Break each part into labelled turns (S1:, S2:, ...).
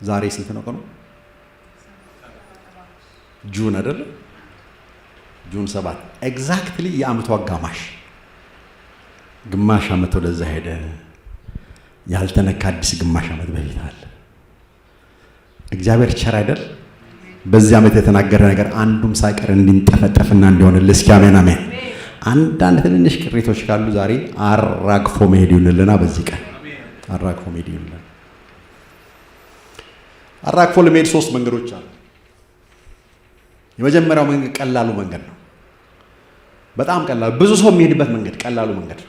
S1: ዛሬ ስንት ነው ቀኑ? June አይደለ? June 7 exactly የዓመቱ አጋማሽ፣ ግማሽ ዓመት ወደዛ ሄደ። ያልተነካ አዲስ ግማሽ ዓመት በፊት አለ። እግዚአብሔር ቸር አይደል? በዚህ ዓመት የተናገረ ነገር አንዱም ሳይቀር እንዲንጠፈጠፍና እንዲሆንልህ እስኪ አሜን አሜን። አንዳንድ ትንንሽ ቅሪቶች ካሉ ዛሬ አራግፎ መሄድ ይሁንልና፣ በዚህ ቀን አራግፎ መሄድ ይሁንልና። አራግፎ ለመሄድ ሶስት መንገዶች አሉ። የመጀመሪያው መንገድ ቀላሉ መንገድ ነው። በጣም ቀላሉ፣ ብዙ ሰው የሚሄድበት መንገድ፣ ቀላሉ መንገድ።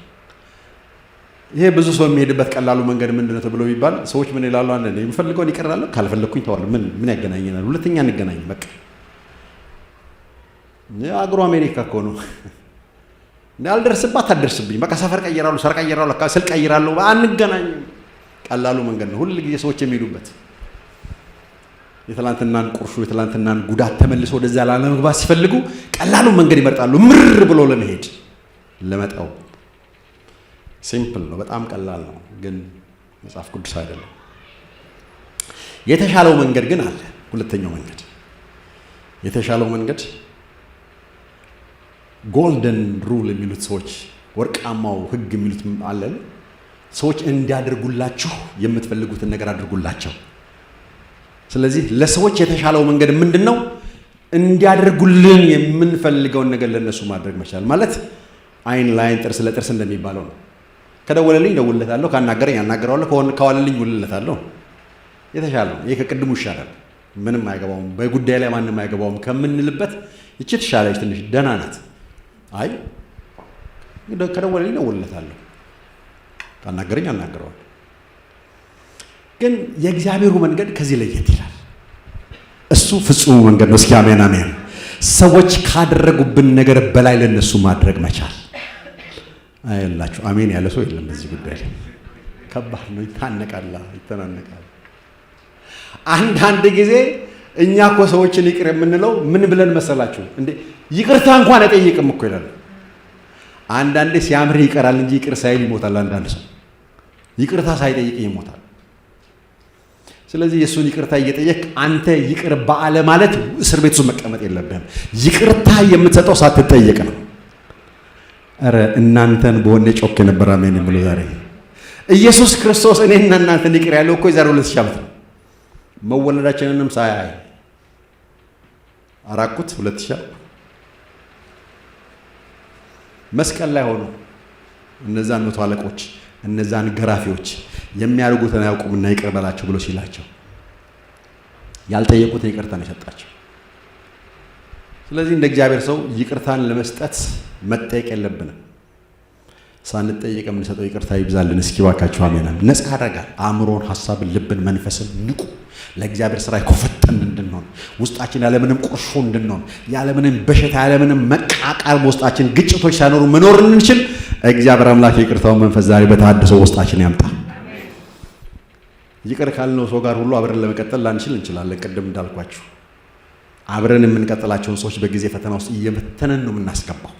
S1: ይሄ ብዙ ሰው የሚሄድበት ቀላሉ መንገድ ምንድን ነው ተብሎ ቢባል ሰዎች ምን ይላሉ? አንድ የምፈልገውን ይቅር እላለሁ፣ ካልፈለግኩኝ ተዋለሁ። ምን ምን ያገናኘናል? ሁለተኛ እንገናኝ። በቃ አገሩ አሜሪካ እኮ ነው። አልደርስባት አትደርስብኝ። በቃ ሰፈር ቀይራለሁ፣ ሰር ቀይራለሁ፣ ስልክ ቀይራለሁ፣ አንገናኝም። ቀላሉ መንገድ ነው ሁል ጊዜ ሰዎች የሚሄዱበት። የትላንትናን ቁርሾ፣ የትላንትናን ጉዳት ተመልሶ ወደዚያ ላለመግባት ሲፈልጉ ቀላሉ መንገድ ይመርጣሉ። ምርር ብሎ ለመሄድ፣ ለመተው simple ነው፣ በጣም ቀላል ነው፣ ግን መጽሐፍ ቅዱስ አይደለም። የተሻለው መንገድ ግን አለ። ሁለተኛው መንገድ፣ የተሻለው መንገድ፣ golden rule የሚሉት ሰዎች፣ ወርቃማው ሕግ የሚሉት አለ። ሰዎች እንዲያደርጉላችሁ የምትፈልጉትን ነገር አድርጉላቸው። ስለዚህ ለሰዎች የተሻለው መንገድ ምንድን ነው? እንዲያደርጉልን የምንፈልገውን ነገር ለነሱ ማድረግ መቻል ማለት አይን ለአይን ጥርስ ለጥርስ እንደሚባለው ነው። ከደወለልኝ እደውልለታለሁ፣ ካናገረኝ አናግረዋለሁ፣ ከዋለልኝ ውልለታለሁ። የተሻለ ነው። ይህ ከቅድሙ ይሻላል። ምንም አይገባውም፣ በጉዳይ ላይ ማንም አይገባውም ከምንልበት ይቺ ትሻለች፣ ትንሽ ደህና ናት። አይ ከደወለልኝ እደውልለታለሁ፣ ካናገረኝ አናግረዋለሁ። ግን የእግዚአብሔሩ መንገድ ከዚህ ለየት ይላል። እሱ ፍጹሙ መንገድ ነው። እስኪ አሜን አሜን። ሰዎች ካደረጉብን ነገር በላይ ለነሱ ማድረግ መቻል አያላችሁ። አሜን ያለ ሰው የለም በዚህ ጉዳይ ላይ። ከባድ ነው። ይታነቃል፣ ይተናነቃል። አንዳንድ ጊዜ እኛ እኮ ሰዎችን ይቅር የምንለው ምን ብለን መሰላችሁ? እንዴ ይቅርታ እንኳን አይጠይቅም እኮ ይላል። አንዳንዴ ሲያምርህ ይቀራል እንጂ ይቅር ሳይል ይሞታል። አንዳንድ ሰው ይቅርታ ሳይጠይቅ ይሞታል። ስለዚህ የእሱን ይቅርታ እየጠየቅ አንተ ይቅር በአለ ማለት እስር ቤት ውስጥ መቀመጥ የለብህም። ይቅርታ የምትሰጠው ሳትጠየቅ ነው። ኧረ እናንተን በሆነ ጮክ የነበረ አሜን ብሎ ዛሬ ኢየሱስ ክርስቶስ እኔና እናንተን ይቅር ያለው እኮ የዛሬ 2000 ዓመት ነው። መወለዳችንንም ሳያይ አራኩት 2000 መስቀል ላይ ሆኖ እነዛን 100 አለቆች፣ እነዛን ገራፊዎች የሚያደርጉትን አያውቁምና ይቅር በላቸው ብሎ ሲላቸው ያልጠየቁትን ይቅርታ ነው የሰጣቸው። ስለዚህ እንደ እግዚአብሔር ሰው ይቅርታን ለመስጠት መጠየቅ የለብንም። ሳንጠየቅ የምንሰጠው ይቅርታ ይብዛልን። እስኪ ባካችሁ አሜን። ነጻ ያደርጋል አእምሮን፣ ሀሳብን፣ ልብን፣ መንፈስን ንቁ ለእግዚአብሔር ስራ የኮፈጠን እንድንሆን፣ ውስጣችን ያለምንም ቁርሾ እንድንሆን፣ ያለምንም በሽታ፣ ያለምንም መቃቃር፣ በውስጣችን ግጭቶች ሳይኖሩ መኖር እንችል። እግዚአብሔር አምላክ የይቅርታውን መንፈስ ዛሬ በተሃድሶው ውስጣችን ያምጣ። ይቅር ካልነው ሰው ጋር ሁሉ አብረን ለመቀጠል ላንችል እንችላለን። ቅድም እንዳልኳችሁ አብረን የምንቀጥላቸውን ሰዎች በጊዜ ፈተና ውስጥ እየመተነን ነው የምናስገባው።